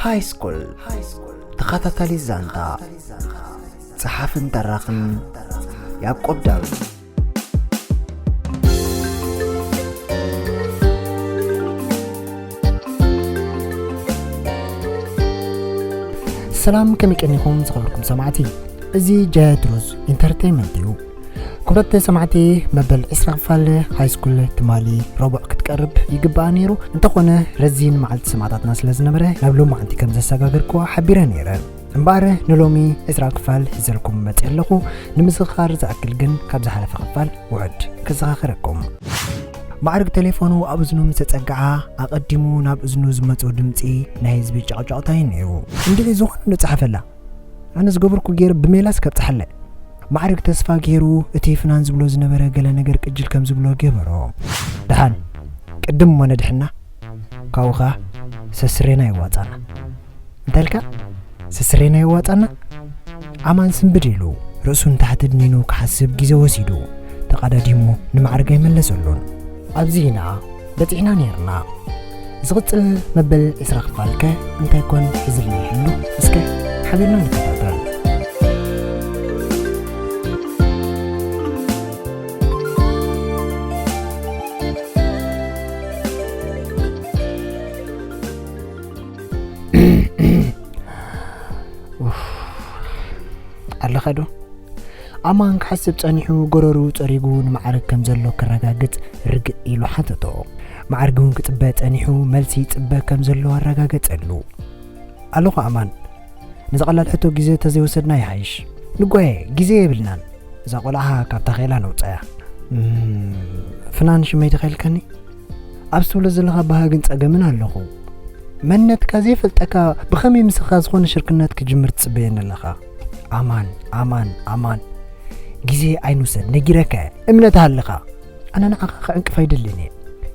ሃይ ስኩል ተኸታታሊ ዛንታ፣ ጸሓፍን ተራኽን ያዕቆብ ዳዊት። ሰላም፣ ከመይ ቀኒኹም ዝኸበርኩም ሰማዕቲ? እዚ ጀትሩዝ ኢንተርቴይንመንት እዩ። ክቡራት ሰማዕቲ፣ መበል ዕስራ ክፋል ሃይ ስኩል ትማሊ ረቡዕ ክትቀርብ ይግባኣ ነይሩ። እንተኾነ፣ ረዚን መዓልቲ ሰማዕታትና ስለ ዝነበረ፣ ናብ ሎማዓንቲ ከም ዘሰጋገርክዋ ሓቢረ ነይረ። እምበኣር፣ ንሎሚ ዕስራ ክፋል ሒዘልኩም መጺአ ኣለኹ። ንምዝኽኻር ዝኣክል ግን፣ ካብ ዝሓለፈ ክፋል ውሑድ ከዘኻኽረኩም። ማዕርግ ቴሌፎኑ ኣብ እዝኑ ምስ ተጸግዓ፣ ኣቐዲሙ ናብ እዝኑ ዝመጾ ድምጺ ናይ ህዝቢ ጫቕጫቕታ እዩ ነይሩ። እንድዒ ዝኾነ ንጽሓፈላ። ኣነ ዝገበርኩ ገይረ ብሜላስ ከብጽሓለ። ማዕርግ ተስፋ ገይሩ እቲ ፍናን ዝብሎ ዝነበረ ገለ ነገር ቅጅል ከም ዝብሎ ገበሮ። ደሓን፣ ቅድም እሞ ነድሕና፣ ካብኡ ኸኣ ሰስሬና የዋጻና። እንታይ ኢልካ? ሰስሬና የዋጻና? ኣማን ስንብድ ኢሉ፣ ርእሱ ንታሕቲ ድኒኑ ክሓስብ ግዜ ወሲዱ። ተቓዳዲሙ ንማዕርግ ኣይመለሰሉን። ኣብዚ ኢና በጺሕና ነይርና። ዝቕጽል መበል ዕስራ ክፋልከ እንታይ ኮን ሒዝልና ይህሉ? እስከ ሓቢርና ንከታተል። ኡፍ። ኣለኻ ዶ? ኣማን ክሓስብ ጸኒሑ፣ ጎረሩ ጸሪጉ ንማዕርግ ከም ዘሎ ከረጋግጽ ርግእ ኢሉ ሓተቶ። ማዕርግ እውን ክጽበ ጸኒሑ፣ መልሲ ይጽበ ከም ዘሎ ኣረጋገጸሉ። ኣለኹ ኣማን፣ ነዚ ቀላል ሕቶ ግዜ ተዘይወሰድና ይሓይሽ። ንጓየ፣ ግዜ የብልናን። እዛ ቆልዓ ካብታ ኸይላ ነውጻያ። እም፣ ፍናን ሽመይ ዲኻ ኢልካኒ? ኣብዚ ትብሎ ዘለኻ ባህግን ጸገምን ኣለኹ። መንነትካ ዘይፈልጠካ ብኸመይ ምስኻ ዝኾነ ሽርክነት ክጅምር ትጽበየኒ ኣለኻ? ኣማን፣ ኣማን፣ ኣማን። ግዜ ኣይንውሰድ፣ ነጊረካ እየ። እምነት ሃልኻ። ኣነ ንዓኻ ክዕንቅፍ ኣይደልን እየ።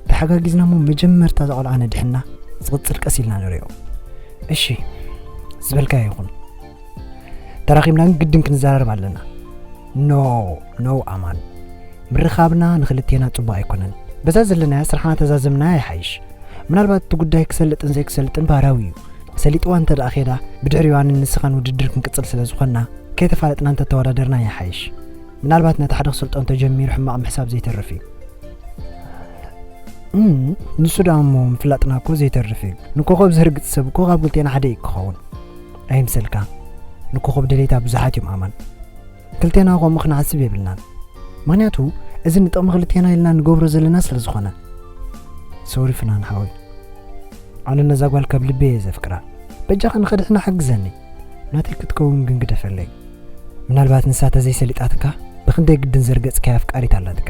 ተሓጋጊዝና እሞ መጀመርታ እዛ ቆልዓ ነድሕና፣ ዝቕጽል ቀስ ኢልና ንሪኦ። እሺ፣ ዝበልካዮ ይኹን። ተራኺብና ግን ግድን ክንዘራረብ ኣለና። ኖ፣ ኖ ኣማን። ምርኻብና ንኽልቴና ጽቡቕ ኣይኮነን። በዛ ዘለናያ ስራሕና ተዛዘምናያ ይሓይሽ። ምናልባት እቲ ጉዳይ ክሰልጥን ዘይክሰልጥን ባህራዊ እዩ። ሰሊጥዋ እንተ ደኣ ኼዳ፣ ብድሕሪኡ ኣነን ንስኻን ውድድር ክንቅጽል ስለ ዝኾንና፣ ከይተፋለጥና እንተተወዳደርና ይሓይሽ። ምናልባት ነቲ ሓደ ክሰልጦ እንተጀሚሩ ሕማቕ ምሕሳብ ዘይተርፍ እዩ። እም፣ ንሱ ደኣ እሞ ምፍላጥና እኮ ዘይተርፍ እዩ። ንኮኾብ ዘርግጽ ሰብ እኮ ካብ ክልቴና ሓደ እዩ ክኸውን። ኣይምሰልካ፣ ንኮኾብ ደለይታ ብዙሓት እዮም ኣማን። ክልቴና ከምኡ ክንሓስብ የብልናን። ምኽንያቱ፣ እዚ ንጥቕሚ ክልቴና ኢልና ንገብሮ ዘለና ስለ ዝኾነ። ሶሪ ፍናን ሓወይ። ኣነ ነዛ ጓል ካብ ልበይ እየ ዘፍቅራ። በጃኻ ንኸድሕና ሓግዘኒ። ናተይ ክትከውን ግን ግደፈለይ። ምናልባት ንሳ ተዘይሰሊጣትካ፣ ብኽንደይ ግድን ዘርገጽካያ ኣፍቃሪት ኣላትካ።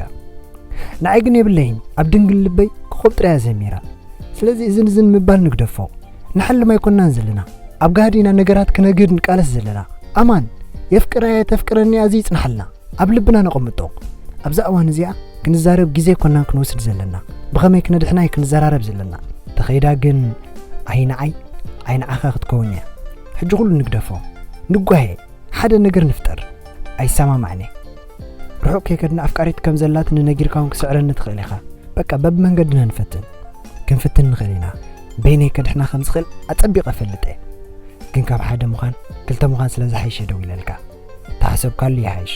ንዓይ ግን የብለይን፣ ኣብ ድንግል ልበይ ኮኾብ ጥራይ እያ ዘሚራ። ስለዚ እዝን እዝን ምባል ንግደፎ። ንሓልም ኣይኮንናን ዘለና። ኣብ ጋህዲ ኢና ነገራት ክነግህድ ንቃለስ ዘለና። ኣማን፣ የፍቅራ እየ፣ ተፍቅረኒ እያ፣ እዚ ይጽንሓልና። ኣብ ልብና ነቐምጦ። ኣብዛ እዋን እዚኣ ክንዛረብ ግዜ ኣይኮንናን ክንወስድ ዘለና። ብኸመይ ክነድሕና እዩ ክንዘራረብ ዘለና። ተኸይዳ ግን ኣይ ንዓይ፣ ኣይ ንዓኻ ክትከውን እያ። ሕጂ ኩሉ ንግደፎ። ንጓየ፣ ሓደ ነገር ንፍጠር። ኣይሰማማዕን እየ። ርሑቕ ከይከድና ኣፍቃሪት ከም ዘላትኒ ነጊርካ እውን ክስዕረኒ ትኽእል ኢኻ። በቃ በብመንገድና ንፈትን። ክንፍትን ንኽእል ኢና። በይነይ ከድሕና ከም ዝኽእል ኣጸቢቐ እፈልጥ እየ። ግን ካብ ሓደ ምዃን፣ ክልተ ምዃን ስለ ዝሓይሸ ደው ኢለልካ። ተሓሰብካሉ ይሓይሽ።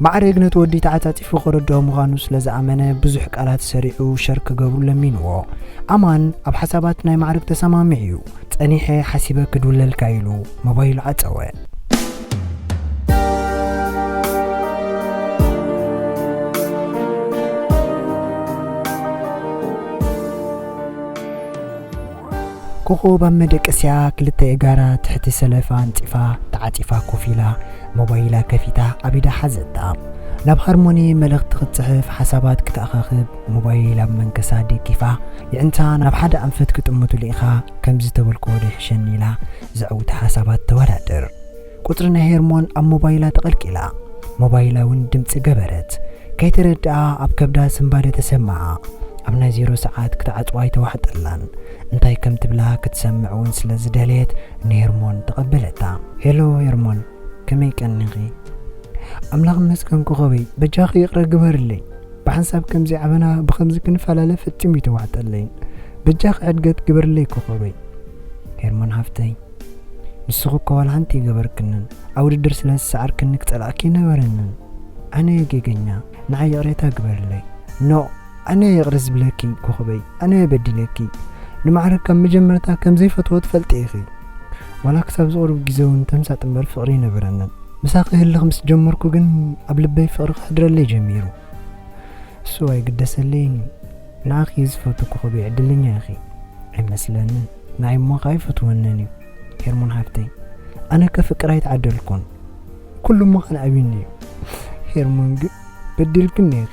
ማዕረግ ነቲ ወዲ ተዓጻጺፉ ከረድኦ ምዃኑ ስለ ዝኣመነ፣ ብዙሕ ቃላት ሰሪዑ ሸር ክገብሩ ለሚንዎ። ኣማን ኣብ ሓሳባት ናይ ማዕረግ ተሰማሚዑ እዩ። ጸኒሐ ሓሲበ ክድውለልካ ኢሉ ሞባይሉ ዓጸወ። ኮኾብ ኣብ መደቀስያ ክልተ የጋራ ትሕቲ ሰለፋ ኣንጺፋ ተዓጺፋ ኮፍ ኢላ ሞባይላ ከፊታ ኣብ ኢዳ ሓዘታ። ናብ ሃርሞኒ መልእኽቲ ክትጽሕፍ ሓሳባት ክትኣኻኽብ ሞባይል ኣብ መንከሳ ደጊፋ የዕንታ ናብ ሓደ ኣንፈት ክጥምቱ ልኢኻ ከምዚ ተበልክዎ ዶ ይሕሸኒ ኢላ ዘዕውታ ሓሳባት ተወዳድር። ቁጽሪ ናይ ሄርሞን ኣብ ሞባይላ ተቐልቂላ። ሞባይላ እውን ድምጺ ገበረት። ከይተረድኣ ኣብ ከብዳ ስንባደ ተሰምዓ። ኣብ ናይ ዜሮ ሰዓት ክትዓጽዋ ኣይተዋሕጠላን። እንታይ ከም ትብላ ክትሰምዕ እውን ስለ ዝደለየት ንሄርሞን ተቐበለታ። ሄሎ ሄርሞን፣ ከመይ ቀኒኺ? ኣምላኽ ይመስገን ኮኾበይ፣ በጃኺ ይቕረ ግበርለይ። ብሓንሳብ ከምዚ ዓበና ብኸምዚ ክንፈላለ ፈጺሙ ኣይተዋሕጠለይን። በጃኺ ሕድገት ግበርለይ ኮኾበይ። ሄርሞን ሃፍተይ፣ ንስኺ እኮ ዋላ ሓንቲ ኣይገበርክንን። ኣብ ውድድር ስለ ዝሰዓርክኒ ክጸልኣኪ ኣይነበረንን። ኣነ እየ ጌገኛ፣ ንዓይ ይቕሬታ ግበርለይ። ኖእ፣ ኣነ እየ ይቕረ ዝብለኪ ኮኾበይ፣ ኣነ እየ በዲለኪ። ንማዕረግ ካብ መጀመርታ ከም ዘይፈትዎ ትፈልጢ ኢኺ። ዋላ ክሳብ ዝቕሩብ ግዜ እውን ተምሳጥ እምበር ፍቕሪ ኣይነበረንን። ምሳኺ ህልኽ ምስ ጀመርኩ ግን ኣብ ልበይ ፍቕሪ ክሕድረለይ ጀሚሩ። እሱ ኣይግደሰለይን እዩ። ንዓኺ እየ ዝፈቱ ኮኾበይ፣ ዕድለኛ ኢኺ። ኣይመስለንን። ንዓይ እሞ ከኣ ይፈትወንን እዩ። ሄርሞን ሓፍተይ፣ ኣነ ከፍቅር ኣይተዓደልኩን። ኩሉ እሞ ከነዕብዩኒ እዩ። ሄርሞን ግን በዲልክኒ ኢኺ።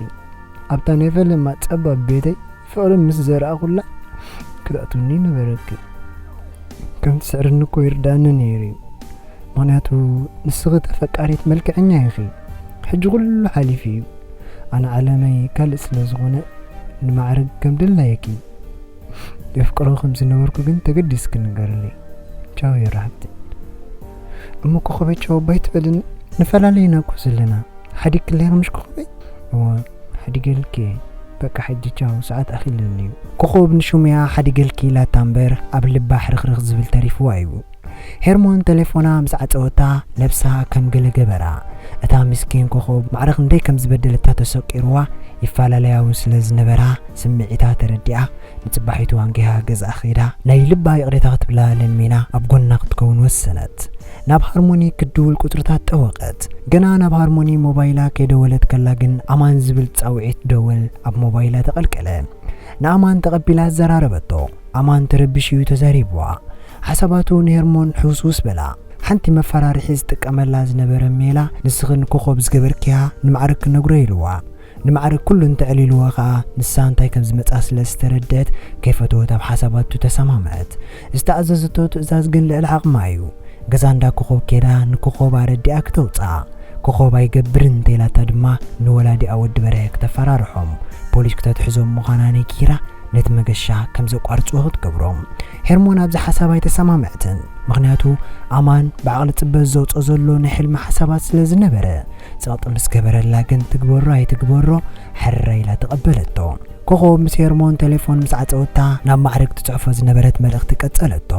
ኣብታ ናይ ፈለማ ጸባብ ቤተይ ፍቕሪ ምስ ዘርኣኹላ ክተእትውኒ ነበረኪ። ከም ትስዕርኒ እኮ ይርድኣኒ ነይሩ እዩ። ምኽንያቱ ንስኺ ተፈቃሪት መልክዐኛ ኢኺ። ሕጂ ኩሉ ሓሊፉ እዩ። ኣነ ዓለመይ ካልእ ስለ ዝኾነ ንማዕረግ ከም ድላየኪ የፍቅሮ ከም ዝነበርኩ ግን ተገዲስኪ ንገርለይ። ቻው ሄሩ ሓብተይ። እሞ ኮኾበይ ቻው እባ ኣይትበልኒ። ንፈላለ ኢና እኮ ዘለና። ሓዲግክለይ ምሽ ኮኾበይ? እወ፣ ሓዲገልኪ እየ። በቃ ሕጂ ቻው፣ ሰዓት ኣኺለኒ እዩ። ኮኾብ ንሹምያ ሓዲገልኪ ኢላታ እምበር ኣብ ልባ ሕርኽርኽ ዝብል ተሪፍዋ እዩ። ሄርሞን ተሌፎና ምስ ዓጸወታ ነብሳ ከም ገለ ገበራ። እታ ምስኪን ኮኾብ ማዕረ ክንደይ ከም ዝበደለታ ተሰቂርዋ፣ ይፈላለያ እውን ስለ ዝነበራ ስምዒታ ተረዲኣ፣ ንጽባሒቱ ኣንጊሃ ገዝኣ ኸይዳ ናይ ልባ ይቕሬታ ክትብላ ለሚና ኣብ ጎና ክትከውን ወሰነት። ናብ ሃርሞኒ ክትድውል ቁጽርታት ጠወቐት። ገና ናብ ሃርሞኒ ሞባይላ ከይደወለት ከላ ግን ኣማን ዝብል ጻውዒት ደወል ኣብ ሞባይላ ተቐልቀለ። ንኣማን ተቐቢላ ኣዘራረበቶ። ኣማን ተረቢሹ እዩ ተዛሪብዋ። ሓሳባቱ ንሄርሞን ሕውስውስ በላ። ሓንቲ መፈራርሒ ዝጥቀመላ ዝነበረ ሜላ፣ ንስኺ ንኮኾብ ዝገበርክያ ንማዕረግ ክነግሮ ኢልዋ። ንማዕረግ ኩሉ እንተዕሊልዎ ኸኣ ንሳ እንታይ ከም ዝመጻ ስለ ዝተረድአት ከይፈተወት ኣብ ሓሳባቱ ተሰማምዐት። ዝተኣዘዘቶ ትእዛዝ ግን ልዕሊ ዓቕማ እዩ። ገዛ እንዳ ኮኾብ ኬዳ ንኮኾብ ኣረዲኣ ክተውፅኣ። ኮኾብ ኣይገብርን እንተኢላታ ድማ ንወላዲኣ ወዲ በርሀ ክተፈራርሖም ፖሊስ ክተትሕዞም ምዃና ነጊራ ነቲ መገሻ ከም ዘቋርፅዎ ክትገብሮ። ሄርሞን ኣብዚ ሓሳብ ኣይተሰማምዐትን። ምኽንያቱ ኣማን ብዓቕሊ ፅበት ዘውፅኦ ዘሎ ናይ ሕልሚ ሓሳባት ስለ ዝነበረ፣ ፀቕጢ ምስ ገበረላ ግን ትግበሮ ኣይትግበሮ ሕራይ ኢላ ተቐበለቶ። ኮኾብ ምስ ሄርሞን ቴሌፎን ምስ ዓፀወታ ናብ ማዕረግ ትፅሕፎ ዝነበረት መልእኽቲ ቀፀለቶ።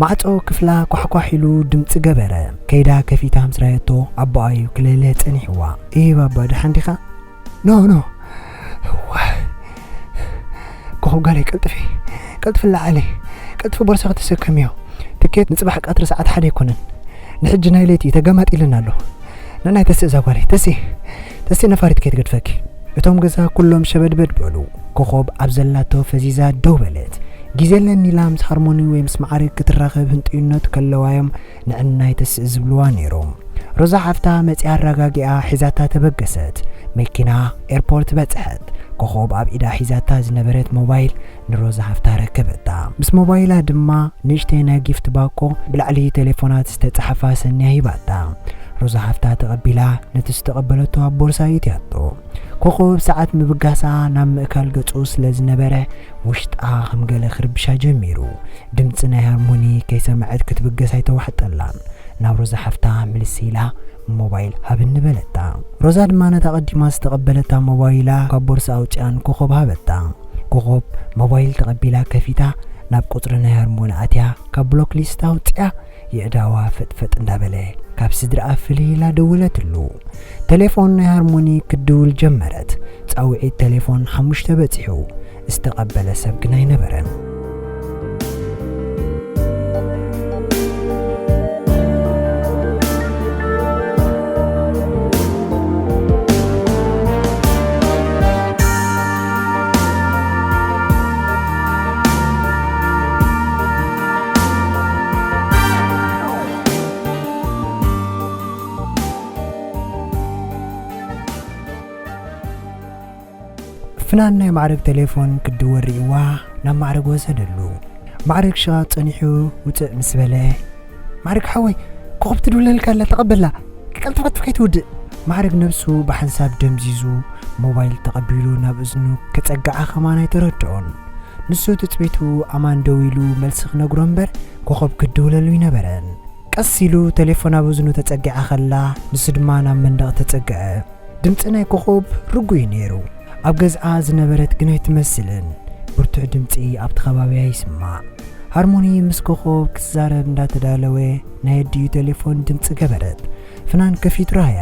ማዕፆ ክፍላ ኳሕኳሕ ኢሉ ድምፂ ገበረ። ከይዳ ከፊታ ምስ ራየቶ ኣቦኣ እዩ ክልህልህ ፀኒሕዋ። እየ ባባ ደሓን ዲኻ? ኖ ኖ። ዋይ። ኮኾብ ጓለይ ቀልጥፊ። ቀልጥፊ ለዓሊ። ቀልጥፊ ቦርሳኺ ተሰከምዮ። ትኬት ንፅባሕ ቀትሪ ሰዓት ሓደ ኣይኮነን። ንሕጂ ናይ ለይቲ እዩ ተገማጢልና ኣሎ። ንናይ ተስእ እዛ ጓለይ። ተሲ። ተሲ ነፋሪት ከይትገድፈኪ። እቶም ገዛ ኩሎም ሸበድበድ በሉ። ኮኾብ ኣብ ዘላቶ ፈዚዛ ደው በለት። ግዜ ኣለኒ ኢላ ምስ ሃርሞኒ ወይ ምስ ማዕረግ ክትራኸብ ህንጥዩነት ከለዋዮም ንዕናይ ተስእ ዝብልዋ ነይሮም። ሮዛ ሓፍታ መጺኣ ኣረጋጊኣ ሒዛታ ተበገሰት። መኪና ኤርፖርት በጽሐት። ኮኾብ ኣብ ኢዳ ሒዛታ ዝነበረት ሞባይል ንሮዛ ሓፍታ ረከበታ። ምስ ሞባይላ ድማ ንእሽተይ ናይ ጊፍት ባኮ ብላዕሊ ቴሌፎናት ዝተጻሕፋ ሰንያ ሂባታ። ሮዛ ሓፍታ ተቐቢላ ነቲ ዝተቐበለቶ ኣብ ቦርሳ ኣእትያቶ። ኮኾብ ሰዓት ምብጋሳ ናብ ምእካል ገጹ ስለ ዝነበረ ውሽጣ ከም ገለ ክርብሻ ጀሚሩ። ድምጺ ናይ ሃርሞኒ ከይሰምዐት ክትብገስ ኣይተዋሕጠላን። ናብ ሮዛ ሓፍታ ምልስ ኢላ ሞባይል ሃብኒ በለታ። ሮዛ ድማ ነታ ቀዲማ ዝተቐበለታ ሞባይላ ካብ ቦርሳ ኣውጺኣ ንኮኾብ ሃበታ። ኮኾብ ሞባይል ተቐቢላ ከፊታ ናብ ቁጽሪ ናይ ሃርሞኒ ኣትያ ካብ ብሎክ ሊስት ኣውጺኣ የእዳዋ ፈጥፈጥ እንዳበለ ካብ ስድራኣ ፍልይ ኢላ ደወለትሉ። ቴሌፎን ናይ ሃርሞኒ ክትድውል ጀመረት። ጻውዒት ቴሌፎን ሓሙሽተ በጺሑ። ዝተቐበለ ሰብ ግን ኣይነበረን። ፍናን ናይ ማዕረግ ቴሌፎን ክድወል ርእይዋ ናብ ማዕረግ ወሰደሉ። ማዕረግ ሽቓቕ ጸኒሑ ውጽእ ምስ በለ፣ "ማዕረግ ሓወይ፣ ኮኾብ ትድውለልካ ኣላ፣ ተቐበላ። ቀልጥፍ ቀልጥፍ ከይትውድእ።" ማዕረግ ነብሱ ብሓንሳብ ደምዚዙ ሞባይል ተቐቢሉ ናብ እዝኑ ከጸግዓ ከማን ኣይተረድኦን። ንሱ ትጽቢቱ ኣማን ደው ኢሉ መልሲ ክነግሮ እምበር ኮኾብ ክድውለሉ ኣይነበረን። ቀስ ኢሉ ቴሌፎን ኣብ እዝኑ ተጸጊዓ ከላ፣ ንሱ ድማ ናብ መንደቕ ተጸግዐ። ድምጺ ናይ ኮኾብ ርጉእ እዩ ነይሩ። ኣብ ገዝኣ ዝነበረት ግን ኣይትመስልን። ብርቱዕ ድምጺ ኣብቲ ከባቢያ ይስማዕ። ሃርሞኒ ምስ ኮኾብ ክትዛረብ እንዳተዳለወ ናይ ኣዲኡ ቴሌፎን ድምፂ ገበረት። ፍናን ከፊቱ ረኣያ።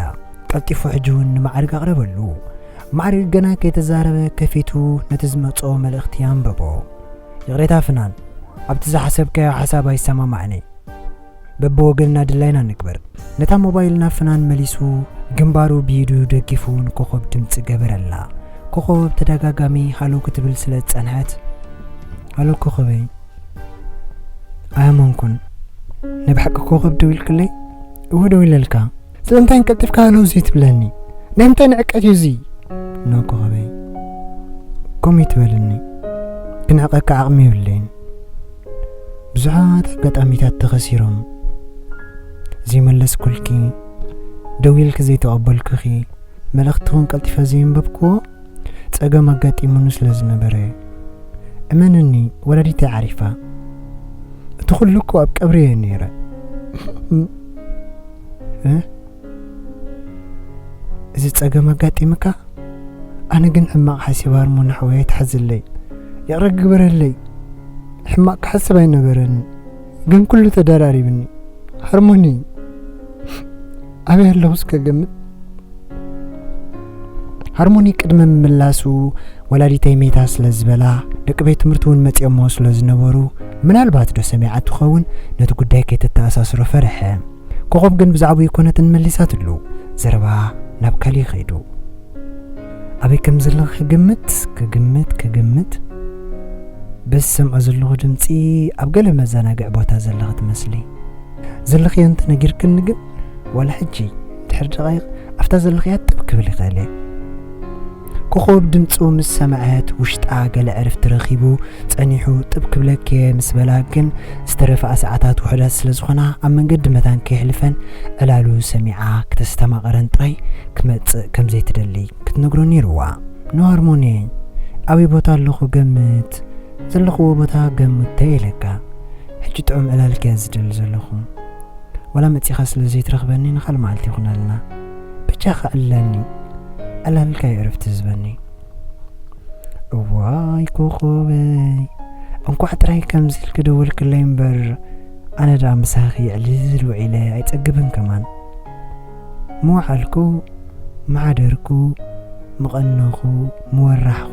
ቀልጢፉ ሕጂ እውን ንማዕርግ ኣቕረበሉ። ማዕርግ ገና ከይተዛረበ ከፊቱ ነቲ ዝመፅኦ መልእኽቲ ኣንበቦ። ይቕሬታ ፍናን፣ ኣብቲ ዝሓሰብካዮ ሓሳብ ኣይሰማማዕኒ። በብወገንና ድላይና ንግበር። ነታ ሞባይል ናብ ፍናን መሊሱ ግንባሩ ብኢዱ ደጊፉ ንኮኾብ ድምፂ ገበረላ። ኮኾብ ተደጋጋሚ ሃሎ ክትብል ስለ ዝጸንሐት፣ ሃሎ ኮኾበይ፣ ኣያመንኩን። ናይ ብሓቂ ኮኾብ ደዊልክለይ? እወ ደዊለልካ። ስለምንታይ ቀልጢፍካ ሃሎ ዘይትብለኒ? ናይ ምንታይ ንዕቀት እዩ እዚ? ኖ ኮኾበይ፣ ከምኡ ይትበልኒ። ክንዕቀካ ዓቕሚ የብለይን። ብዙሓት ኣጋጣሚታት ተኸሲሮም። ዘይመለስኩልኪ፣ ደዊልኪ ዘይተቐበልኩኺ፣ መልእኽትኽን ቀልጢፈ ዘየንበብክዎ ጸገም ኣጋጢሙኒ ስለ ዝነበረ እዩ። እመንኒ፣ ወላዲተይ ዓሪፋ። እቲ ኩሉ እኮ ኣብ ቀብሪ እየ ነይረ። እ? እዚ ጸገም ኣጋጢምካ? ኣነ ግን ሕማቕ ሓሲብ ሃርሞኒ ሓወይ ኣይትሓዝለይ። ይቕረ ግበረለይ። ሕማቕ ክሓስብ ኣይነበረኒ። ግን ኩሉ ተደራሪብኒ። ሃርሞኒ፣ ኣበይ ኣለኹስ ከገምት? ሃርሞኒ ቅድሚ ምምላሱ ወላዲተይ ሜታ ስለ ዝበላ፣ ደቂ ቤት ትምህርቲ እውን መጺኦሞ ስለ ዝነበሩ፣ ምናልባት ዶ ሰሚዓ ትኸውን ነቲ ጉዳይ ከይተተኣሳስሮ ፈርሐ። ኮኾብ ግን ብዛዕባኡ ኣይኮነትን መሊሳትሉ። ዘረባ ናብ ካሊእ ከይዱ። ኣበይ ከም ዘለኺ ክግምት፣ ክግምት፣ ክግምት። በዚ ዝሰምዖ ዘለኹ ድምጺ ኣብ ገለ መዘናግዒ ቦታ ዘለኺ ትመስሊ። ዘለኽዮ እንተነጊርክኒ ግን ዋላ ሕጂ ድሕሪ ደቓይቕ ኣብታ ዘለኽያ ጥብ ክብል ይኽእል እየ። ኮኾብ ድምጹ ምስ ሰምዐት ውሽጣ ገለ ዕርፍቲ ረኺቡ ጸኒሑ ጥብ ክብለኪ እየ ምስ በላ ግን ዝተረፍኣ ሰዓታት ውሑዳት ስለ ዝኾና ኣብ መንገዲ መታን ከየሕልፈን ዕላሉ ሰሚዓ ክተስተማቕረን ጥራይ ክመጽእ ከም ዘይትደሊ ክትነግሮ ነይርዋ። ኖ ሃርሞኒ፣ ኣበይ ቦታ ኣለኹ ገምት፣ ዘለኽዎ ቦታ ገምት ተይለካ። ሕጂ ጥዑም ዕላልኪ እየ ዝደሊ ዘለኹ። ዋላ መጺኻ ስለ ዘይትረኽበኒ ንኻል መዓልቲ ይኹነልና። በጃኻ ዕለኒ፣ ዕላልካ እዩ ዕረፍቲ ዝህበኒ። እዋይ ኮኾበይ፣ እንኳዕ ጥራይ ከምዚ ኢልኪ ደወልክለይ እምበር፣ ኣነ ደኣ ምሳኺ የዕልል ውዒለ ኣይጸግብን ከማን። ምወዓልኩ፣ ምሓደርኩ፣ ምቐነኹ፣ ምወራሕኹ፣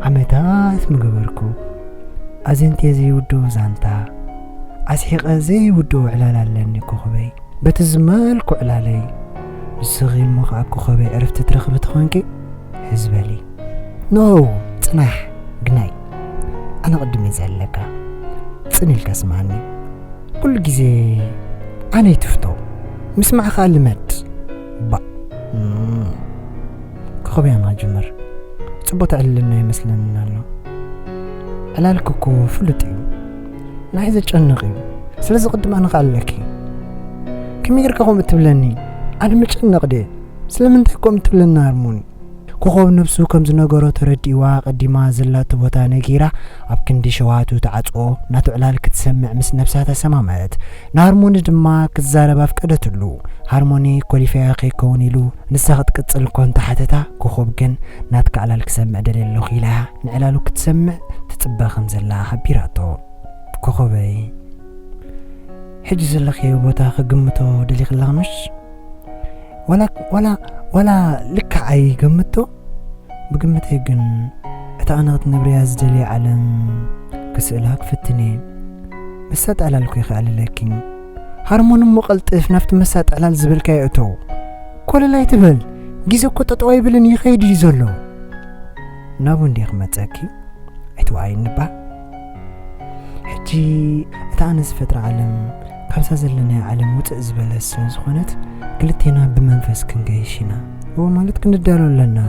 ዓመታት ምገበርኩ። ኣዘንትየ ዘይውድኦ ዛንታ፣ ኣስሒቐ ዘይውድኦ ዕላል ኣለኒ ኮኾበይ። በቲ ዝመልኩ ዕላለይ፣ ንስኺ እሞ ኸኣ ኮኾበይ ዕረፍቲ ትረኽቢ ተኾንኪ፣ ሕዝ በሊ። ኖ፣ ጽናሕ፣ ግናይ። ኣነ ቅድም እየ ዘለካ። ጽን ኢልካ ስምዓኒ። ኩሉ ግዜ ኣነ ይትፍቶ። ምስማዕ ኸኣ ልመድ። ባ-፣ እም፣ ኮኾበይ ኣነ ክጅምር። ጽቡቕ ተዕልልና ይመስለኒ ኣሎ። ዕላልኪ እኮ ፍሉጥ እዩ። ንዓይ ዘጨንቕ እዩ። ስለዚ ቅድም ኣነ ክኣልለኪ። ከመይ ጌርካ ከምኡ እትብለኒ? ኣነ ምጨነቕ ድየ? ስለምንታይ ከምኡ እትብለኒ ሃርሞኒ? ኮኾብ ነብሱ ከም ዝነገሮ ተረዲእዋ፣ ኣቐዲማ ዘላቶ ቦታ ነጊራ፣ ኣብ ክንዲ ሸዋቱ ትዓጽዎ፣ ናቱ ዕላል ክትሰምዕ ምስ ነብሳ ተሰማምዐት። ንሃርሞኒ ድማ ክትዛረብ ኣፍቀደትሉ። ሃርሞኒ ኮሊፈያ ከይከውን ኢሉ ንሳ ክትቅጽል እኮ እንተሓተታ፣ ኮኾብ ግን ናትካ ዕላል ክሰምዕ ደልየ ኣለኹ ኢላ ንዕላሉ ክትሰምዕ ትጽበ ከም ዘላ ሓቢራቶ። ኮኾበይ፣ ሕጂ ዘለኽዮ ቦታ ክግምቶ ደሊኽላ ምሽ? ዋላ፣ ዋላ፣ ዋላ ልክዕ ኣይገምቶ? ብግምተይ ግን እታ ኣነ ክትነብርያ ዝደልያ ዓለም ክስእላ ክፍትን እየ። መሳጢ ዕላል እኮ ይኽኣልለኪ። ሃርሞን እሞ ቀልጥፍ ናብቲ መሳጢ ዕላል ዝበልካዮ እቶ። ኮለል ኣይትበል። ግዜ እኮ ጠጠው ኣይብልን ይኸይድ እዩ ዘሎ። ናብኡ እንድየ ክመጸኪ። ኣይትወዓይኒ እባ። ሕጂ እታ ኣነ ዝፈጥራ ዓለም ካብዛ ዘለናያ ዓለም ውጽእ ዝበለት ስለ ዝኾነት፣ ክልቴና ብመንፈስ ክንገይሽ ኢና። እወ፣ ማለት ክንዳሎ ኣለና።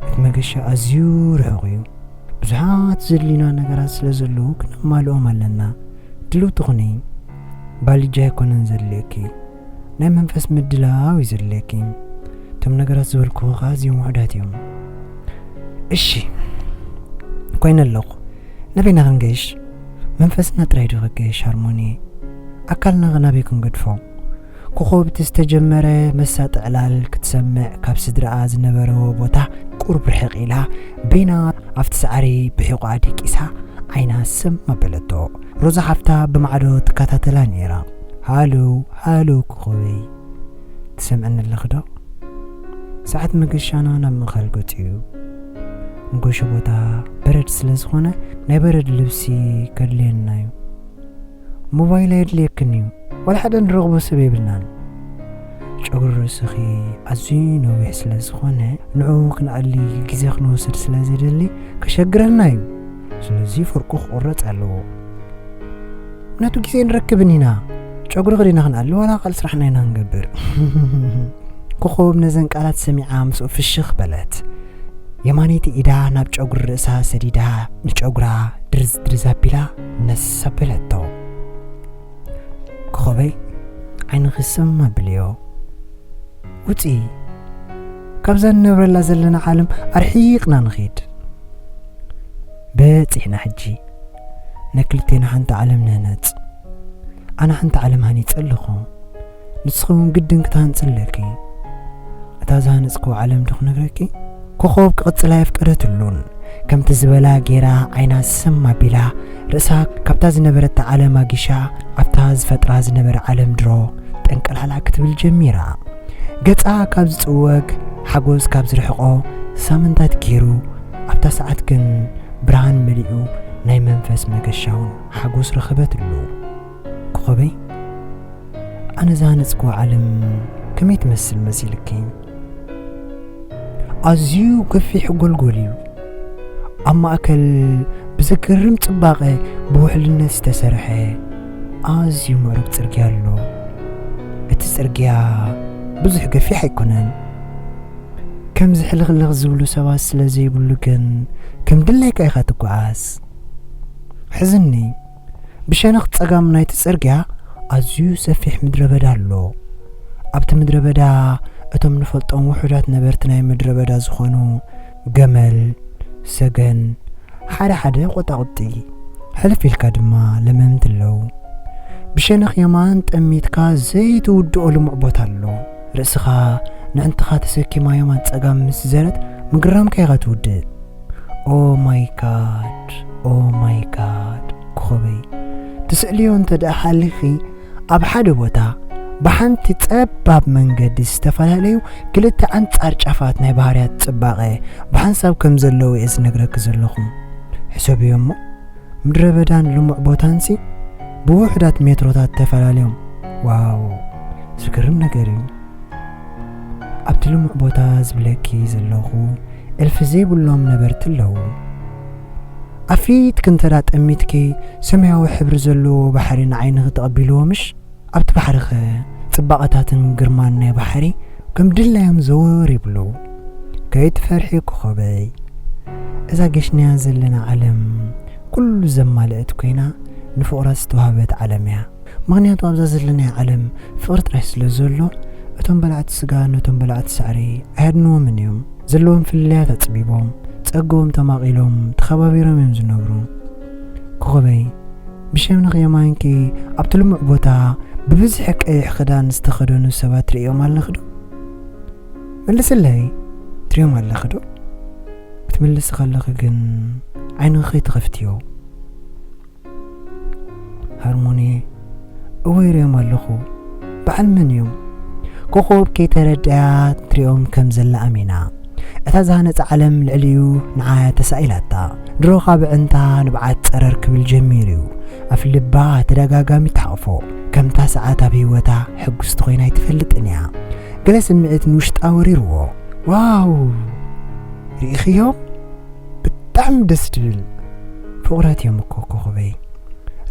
እቲ መገሻ ኣዝዩ ርሑቕ እዩ። ብዙሓት ዘድልዩና ነገራት ስለ ዘለዉ ክነማልኦም ኣለና። ድልውቲ ኩኒ። ባልጃ ኣይኮነን ዘድልየኪ። ናይ መንፈስ ምድላው እዩ ዘድልየኪ። እቶም ነገራት ዝበልኩኺ ኸኣ ኣዝዮም ውሑዳት እዮም። እሺ፣ ኮይነ ኣለኹ። ናበይና ክንገይሽ? መንፈስና ጥራይ ዶ ክገይሽ ሃርሞኒ? ኣካልና ኸ ናበይ ክንገድፎ? ኮኾብ እቲ ዝተጀመረ መሳጢ ዕላል ክትሰምዕ ካብ ስድራኣ ዝነበረዎ ቦታ ቁሩብ ርሕቕ ኢላ፣ በይና ኣብቲ ሳዕሪ ብሒቋ ደቂሳ፣ ዓይና ስም ኣበለቶ። ሮዛ ሓፍታ ብማዕዶ ትከታተላ ነይራ። ሃሎ፣ ሃሎ ኮኾበይ፣ ትሰምዕኒ ኣለኺ ዶ? ሰዓት መገሻና ናብ ምኻል ገጹ እዩ። ንጎሾ ቦታ በረድ ስለ ዝኾነ ናይ በረድ ልብሲ ከድልየና እዩ። ሞባይል ኣየድልየክን እዩ። ዋላ ሓደ ንረኽቦ ሰብ የብልናን። ጨጉሪ ርእስኺ ኣዝዩ ነዊሕ ስለ ዝኾነ ንዕኡ ክንኣሊ ግዜ ክንወስድ ስለ ዘደሊ ከሸግረና እዩ። ስለዚ ፍርቁ ክቑረጽ ኣለዎ። ነቱ ግዜ ንረክብን ኢና። ጨጉሪ ዲና ክንኣሊ ዋላ ካልእ ስራሕና ኢና ንገብር። ኮኾብ ነዘን ቃላት ሰሚዓ ምስኡ ፍሽኽ በለት። የማነይቲ ኢዳ ናብ ጨጉሪ ርእሳ ሰዲዳ ንጨጉራ ድርዝ ድርዝ ኣቢላ ነስ ኣበለቶ። ኮኾበይ፣ ዓይንኺ ስም ኣብልዮ። ውጺ፣ ካብዛ ንነብረላ ዘለና ዓለም ኣርሒቕና ንኺድ። በጺሕና ሕጂ፣ ናይ ክልቴና ሓንቲ ዓለም ንህነጽ። ኣነ ሓንቲ ዓለም ሃኒጸ ኣለኹ፣ ንስኺ እውን ግድን ክትሃንጺ ኣለኪ። እታ ዝሃነጽክዎ ዓለም ዶ ክነግረኪ? ኮኾብ ክቕጽላ የፍቀደትሉን። ከምቲ ዝበላ ጌራ ዓይና ስም ኣቢላ ርእሳ ካብታ ዝነበረታ ዓለም ኣጊሻ ኣብታ ዝፈጥራ ዝነበረ ዓለም ድሮ ጠንቀላላ ክትብል ጀሚራ። ገጻ ካብ ዝጽወግ ሓጎስ ካብ ዝርሕቆ ሳምንታት ገይሩ ኣብታ ሰዓት ግን ብርሃን መሊኡ ናይ መንፈስ መገሻውን ሓጎስ ረኸበትሉ። ኮኾበይ፣ ኣነ ዝሃነጽክዎ ዓለም ከመይ ትመስል መሲልኪ? ኣዝዩ ገፊሕ ጎልጎል እዩ። ኣብ ማእከል ብዘገርም ጽባቐ ብውሕልነት ዝተሰርሐ ኣዝዩ ምዕሩግ ጽርግያ ኣሎ። እቲ ጽርግያ ብዙሕ ገፊሕ ኣይኮነን። ከምዚ ሕልኽልኽ ዝብሉ ሰባት ስለ ዘይብሉ ግን ከም ድላይካ ኢኻ ትጓዓዝ። ሕዝኒ፣ ብሸነኽ ጸጋም ናይቲ ጽርግያ ኣዝዩ ሰፊሕ ምድረ በዳ ኣሎ። ኣብቲ ምድረ በዳ እቶም ንፈልጦም ውሑዳት ነበርቲ ናይ ምድረ በዳ ዝኾኑ ገመል፣ ሰገን፣ ሓደ ሓደ ቆጣቁጢ፣ ሕልፍ ኢልካ ድማ ለመምቲ ኣለዉ። ብሸነኽ የማን ጠሚትካ ዘይትውድኦ ልሙዕ ቦታ ኣሎ። ርእስኻ ንዕንትኻ ተሰኪማ የማን ጸጋም ምስ ዘረት ምግርራምካ ኢኻ ትውድእ። ኦ ማይ ጋድ፣ ኦ ማይ ጋድ፣ ኮኾበይ፣ ትስእልዮ እንተ ደኣ ሃሊኺ፣ ኣብ ሓደ ቦታ ብሓንቲ ጸባብ መንገዲ ዝተፈላለዩ ክልተ ኣንጻር ጫፋት ናይ ባህርያት ጽባቐ ብሓንሳብ ከም ዘለዉ እየ ዝነግረኪ ዘለኹ። ሕሰብዮ እሞ፣ ምድረ በዳን ልሙዕ ቦታንሲ ብውሑዳት ሜትሮታት ተፈላለዮም። ዋው፣ ዝገርም ነገር እዩ። ኣብቲ ልሙዕ ቦታ ዝብለኪ ዘለኹ እልፊ ዘይብሎም ነበርቲ ኣለዉ። ኣብ ፊትኪ እንተ ደኣ ጠሚትኪ ሰማያዊ ሕብሪ ዘለዎ ባሕሪ ንዓይንኺ ተቐቢልዎ ምሽ? ኣብቲ ባሕሪኸ ጽባቐታትን ግርማን ናይ ባሕሪ ከም ድላዮም ዘወር ይብሉ። ከይትፈርሒ ኮኾበይ። እዛ ገሽናያ ዘለና ዓለም ኩሉ ዘማልአት ኮይና ንፍቑራት ዝተዋህበት ዓለም እያ። ምኽንያቱ ኣብዛ ዘለናያ ዓለም ፍቕሪ ጥራይ ስለ ዘሎ እቶም በላዕቲ ስጋ ነቶም በላዕቲ ሳዕሪ ኣያድንዎምን እዮም። ዘለዎም ፍልልያት ኣጽቢቦም ጸግኦም ተማቒሎም ተኸባቢሮም እዮም ዝነብሩ። ኮኾበይ፣ ብሸነኽ የማንኪ ኣብቲ ልሙዕ ቦታ ብብዝሒ ቀይሕ ክዳን ዝተኸደኑ ሰባት ትርእዮም ኣለኺ ዶ? መልስለይ፣ ትርእዮም ኣለኺ ዶ? ክትምልሲ ከለኺ ግን ዓይንኺ ከይትኸፍትዮ። ሃርሞኒ፣ እወ ይርእዮም ኣለኹ። በዓል መን እዮም? ኮኾብ ከይተረድኣያ ትርእዮም ከም ዘላ ኣሚና። እታ ዝሃነጻ ዓለም ልዕሊኡ ንዓያ ተሳኢላታ። ድሮ ካብ ኣዕንታ ንብዓት ጸረር ክብል ጀሚሩ እዩ። ኣፍ ልባ ተደጋጋሚ ትሓቕፎ። ከምታ ሰዓት ኣብ ህይወታ ሕጉስቲ ኮይና ኣይትፈልጥን እያ። ገለ ስምዒት ንውሽጣ ወሪርዎ። ዋው! ርኢኽዮም? ብጣዕሚ ደስ ድብል ፍቑራት እዮም እኮ ኮኾበይ።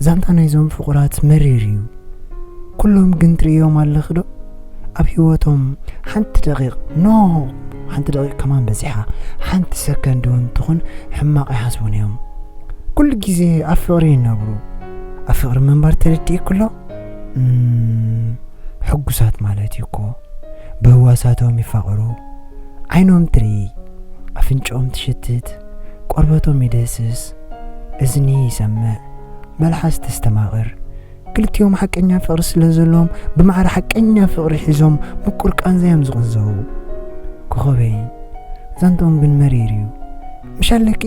ዛንታ ናይዞም ፍቑራት መሪር እዩ። ኩሎም ግን ትርእዮም ኣለኺ ዶ? ኣብ ህይወቶም ሓንቲ ደቂቕ፣ ኖ፣ ሓንቲ ደቂቕ ከማን በዚሓ፣ ሓንቲ ሰከንድ እውን ትኹን ሕማቕ ኣይሓስቡን እዮም። ኩሉ ግዜ ኣብ ፍቕሪ ይነብሩ። ኣብ ፍቕሪ ምንባር ተረዲእኪ ኣሎ? እም፣ ሕጉሳት ማለት እዩ እኮ። ብህዋሳቶም ይፋቐሩ። ዓይኖም ትርኢ፣ ኣፍንጫኦም ትሽትት፣ ቆርበቶም ይድህስስ፣ እዝኒ ይሰምዕ፣ መልሓስ ተስተማቕር። ክልቲኦም ሓቀኛ ፍቕሪ ስለ ዘለዎም ብማዕረ ሓቀኛ ፍቕሪ ሒዞም ምቁር ቃንዛ እዮም ዝቕንዘዉ። ኮኾበይ፣ ዛንትኦም ግን መሪር እዩ። ምሽ ኣለኪ?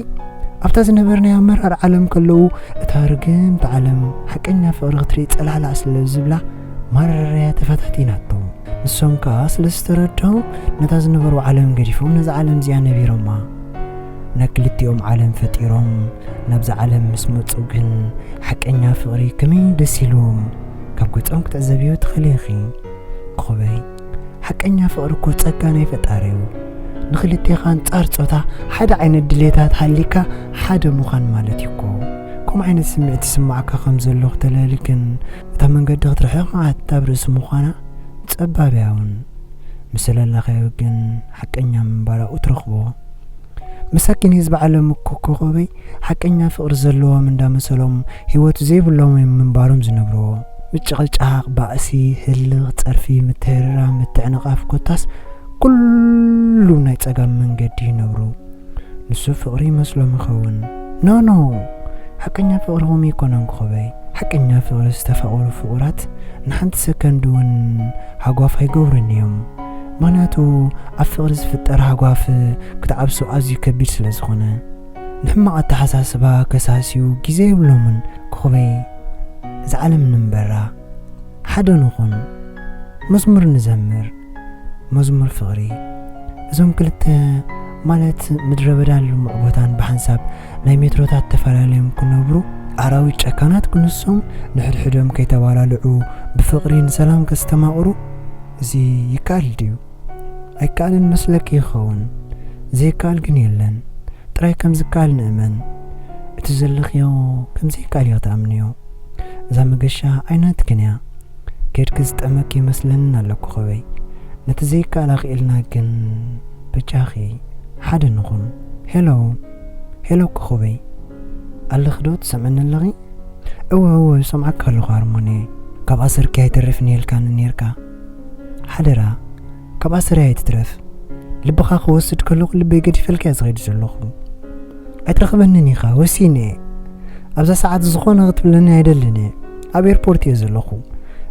ኣብታ ዝነበርናያ መራር ዓለም ከለዉ፣ እታ ርግምቲ ዓለም ሓቀኛ ፍቕሪ ክትርኢ ጸላዕላዕ ስለ ዝብላ፣ ማረርያ ተፈታቲናቶም። ንሶም ከኣ ስለ ዝተረድኦም፣ ነታ ዝነበሩ ዓለም ገዲፎም ነዛ ዓለም እዚኣ ነቢሮማ። ናይ ክልቲኦም ዓለም ፈጢሮም ናብዛ ዓለም ምስ መጹ ግን፣ ሓቀኛ ፍቕሪ ከመይ ደስ ኢልዎም። ካብ ገጾም ክትዕዘብዮ ትኽእሊ ኢኺ። ኮኾበይ፣ ሓቀኛ ፍቕሪ እኮ ጸጋ ናይ ፈጣሪ እዩ። ንኽልቴኻ ኣንጻር ጾታ ሓደ ዓይነት ድሌታት ሃሊካ ሓደ ምዃን ማለት እዩ እኮ። ከምኡ ዓይነት ስምዒት ይስማዓካ ከም ዘሎ ክተለሊ ግን፣ እታ መንገዲ ክትርሕቕ መዓት ኣብ ርእሲ ምዃና ጸባብ እያ እውን። ምስ ዘለለኻዮ ግን ሓቀኛ ምንባር ኣብኡ ትረኽቦ። መሳኪን ህዝቢ ዓለም እኮ ኮኾበይ፣ ሓቀኛ ፍቕሪ ዘለዎም እንዳመሰሎም ህይወት ዘይብሎም እዮም ምንባሮም ዝነብርዎ። ምጭቕጫቕ፣ ባእሲ፣ ህልኽ፣ ጸርፊ፣ ምትህርራም፣ ምትዕንቓፍ ኮታስ ኩሉ ናይ ጸጋም መንገዲ ይነብሩ። ንሱ ፍቕሪ ይመስሎም ይኸውን። ኖ፣ ኖ፣ ሓቀኛ ፍቕሪ ከምኡ ኣይኮነን ኮኾበይ። ሓቀኛ ፍቕሪ ዝተፋቐሩ ፍቑራት ንሓንቲ ሰከንድ እውን ሃጓፍ ኣይገብሩን እዮም። ምኽንያቱ ኣብ ፍቕሪ ዝፍጠር ሃጓፍ ክትዓብሶ ኣዝዩ ከቢድ ስለ ዝኾነ። ንሕማቕ ኣተሓሳስባ ከሳስዩ ግዜ የብሎምን ኮኾበይ። እዛ ዓለም ንንበራ፣ ሓደ ንኹን፣ መዝሙር ንዘምር፣ መዝሙር ፍቕሪ። እዞም ክልተ ማለት ምድረ በዳን ልሙዕ ቦታን ብሓንሳብ ናይ ሜትሮታት ተፈላለዮም ክነብሩ፣ ኣራዊት ጨካናት ክንሶም ንሕድሕዶም ከይተባላልዑ ብፍቕሪ ንሰላም ከስተማቕሩ፣ እዚ ይከኣል ድዩ? ኣይከኣልን መስለኪ ይኸውን። ዘይከኣል ግን የለን። ጥራይ ከም ዝከኣል ንእመን። እቲ ዘለኽዮ ከም ዘይከኣል ኢኺ ትኣምንዮ። እዛ መገሻ ኣይናትክን እያ። ኬድኪ ዝጠመኪ ይመስለንን ኣሎ ኮኾበይ። ነቲ ዘይከኣል ኣኽኢልና ግን በጃኺ ሓደ ንኹን። ሄሎ፣ ሄሎ ኮኾበይ። ኣለኺ ዶ ትሰምዕኒ ኣለኺ? እወ፣ እወ፣ ይሰምዓካ ኣለኹ ሃርሞኒ። ካብ ኣሰርኪ ኣይተርፍን ኢልካኒ ኔርካ። ሓደራ፣ ካብ ኣሰረይ ኣይትትረፍ። ልብኻ ክወስድ ከለኹ ልበይ ገዲፈልካ እየ ዝኸይድ ዘለኹ። ኣይትረኽበንን ኢኻ፣ ወሲነ እየ። ኣብዛ ሰዓት ዝኾነ ክትብለኒ ኣይደልን እየ። ኣብ ኤርፖርት እየ ዘለኹ።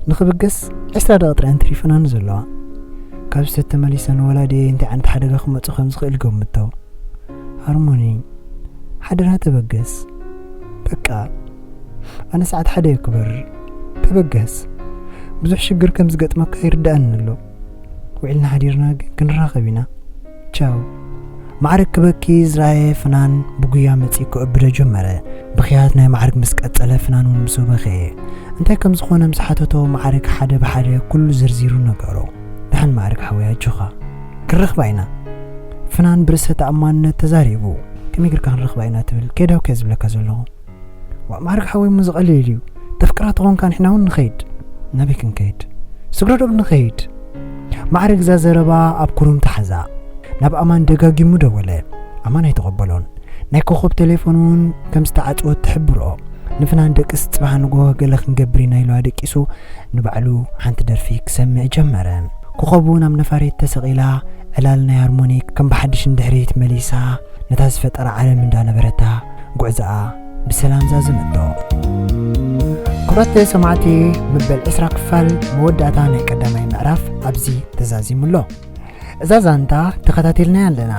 ንኽብገስ ዕስራ ደቂቕ ጥራይ እየን ተሪፈናኒ ዘለዋ። ካብ ስቴት ተመሊሰ ንወላዲየይ እንታይ ዓይነት ሓደጋ ክመጽእ ከም ዝኽእል ገምቶ። ሃርሞኒ፣ ሓደራ ተበገስ። በቃ፣ ኣነ ሰዓት ሓደ እየ ክበርር። ተበገስ። ብዙሕ ሽግር ከም ዝገጥመካ ይርድኣኒ ኣሎ። ውዒልና ሓዲርና ግን ክንራኸብ ኢና። ቻው። ማዕረግ ክበኪ ዝረኣየ ፍናን ብጉያ መጺኡ ክእብዶ ጀመረ። ብኽያት ናይ ማዕረግ ምስ ቀጸለ ፍናን እውን ምስኡ በኸየ። እንታይ ከም ዝኾነ ምስ ሓተቶ ማዕረግ ሓደ ብሓደ ኩሉ ዘርዚሩ ነገሮ። ደሓን ማዕረግ ሓወይ ኣጆኻ። ክንረኽባ ኢና። ፍናን ብርእሰ ተኣማንነት ተዛሪቡ። ከመይ ጌርካ ክንረኽባ ኢና ትብል? ከይዳውከ ዝብለካ ዘለኹ። ዋ ማዕረግ ሓወይ እሞ ዝቐልል እዩ። ተፍቅራ ተኾንካ ንሕና እውን ንኸይድ። ናበይ ክንከይድ? ስግረ ዶብ ንኸይድ። ማዕረግ እዛ ዘረባ ኣብ ኩሩም ተሓዛ። ናብ ኣማን ደጋጊሙ ደወለ። ኣማን ኣይተቐበሎን። ናይ ኮኾብ ቴሌፎን እውን ከም ዝተዓጽወት ትሕብሮ። ንፍናን ደቅስ ጽባሕ ንግሆ ገለ ክንገብር ኢና ኢሉ ኣደቂሱ ንባዕሉ ሓንቲ ደርፊ ክሰምዕ ጀመረ። ኮኾብ እውን ኣብ ነፋሪት ተሰቒላ ዕላል ናይ ሃርሞኒ ከም ብሓድሽ ንድሕሪት መሊሳ ነታ ዝፈጠራ ዓለም እንዳነበረታ ጉዕዞኣ ብሰላም ዛዘመቶ። ክቡራት ሰማዕቲ፣ መበል ዕስራ ክፋል መወዳእታ ናይ ቀዳማይ ምዕራፍ ኣብዚ ተዛዚሙ ኣሎ። እዛ ዛንታ ተኸታቲልናያ ኣለና።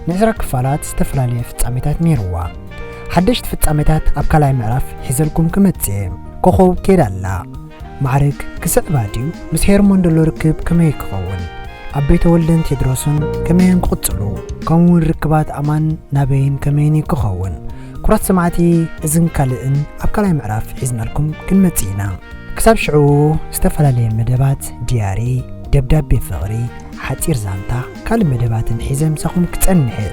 ንዕስራ ክፋላት ዝተፈላለየ ፍጻሜታት ነይርዋ። ሓደሽቲ ፍጻሜታት ኣብ ካልኣይ ምዕራፍ ሒዘልኩም ክመጽእ እየ። ኮኾብ ኬዳ ኣላ። ማዕረግ ክስዕባ ድዩ? ምስ ሄርሞን ዘሎ ርክብ ከመይ ክኸውን? ኣቤ ተወልደን ቴድሮስን ከመይን ክቕጽሉ? ከምኡውን ርክባት ኣማን ናበይን ከመይን እዩ ክኸውን? ክቡራት ሰማዕቲ፣ እዝን ካልእን ኣብ ካልኣይ ምዕራፍ ሒዝናልኩም ክንመጽእ ኢና። ክሳብ ሽዑ ዝተፈላለየ መደባት፣ ዲያሪ፣ ደብዳቤ ፍቕሪ፣ ሓጺር ዛንታ፣ ካልእ መደባትን ሒዘ ምሳኹም ክጸንሕ እየ።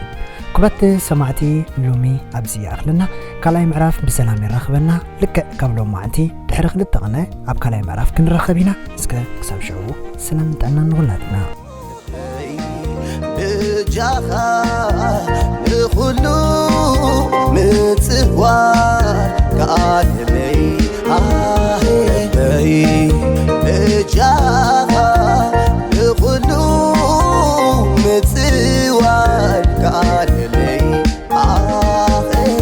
ክቡራት ሰማዕቲ፣ ንሎሚ ኣብዚ ይኣኽለና። ካልኣይ ምዕራፍ ብሰላም የራኽበና። ልክዕ ካብ ሎማዕንቲ ድሕሪ ክልተ ቅነ ኣብ ካልኣይ ምዕራፍ ክንራኸብ ኢና። እስከ ክሳብ ሽዑ ሰላም ጥዕና ንኹላትና። በጃኻ ንኹሉ ምጽዋር ከኣለለይ ኣሄለይ። በጃኻ ንኹሉ ምጽዋር ከኣለለይ ኣሄለይ።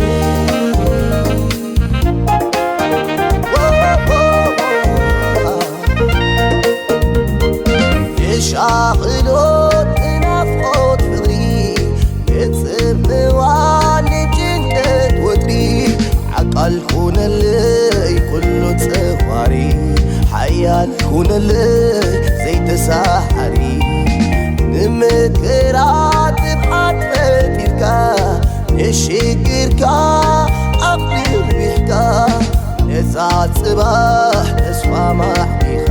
የሻቕሎት ናፍቆት ፍቕሪ ንጽምዋ ሽግርካ ኣቕሊል ቢሕካ ነዛ ጽባሕ ተስፋ ማዕቢኻ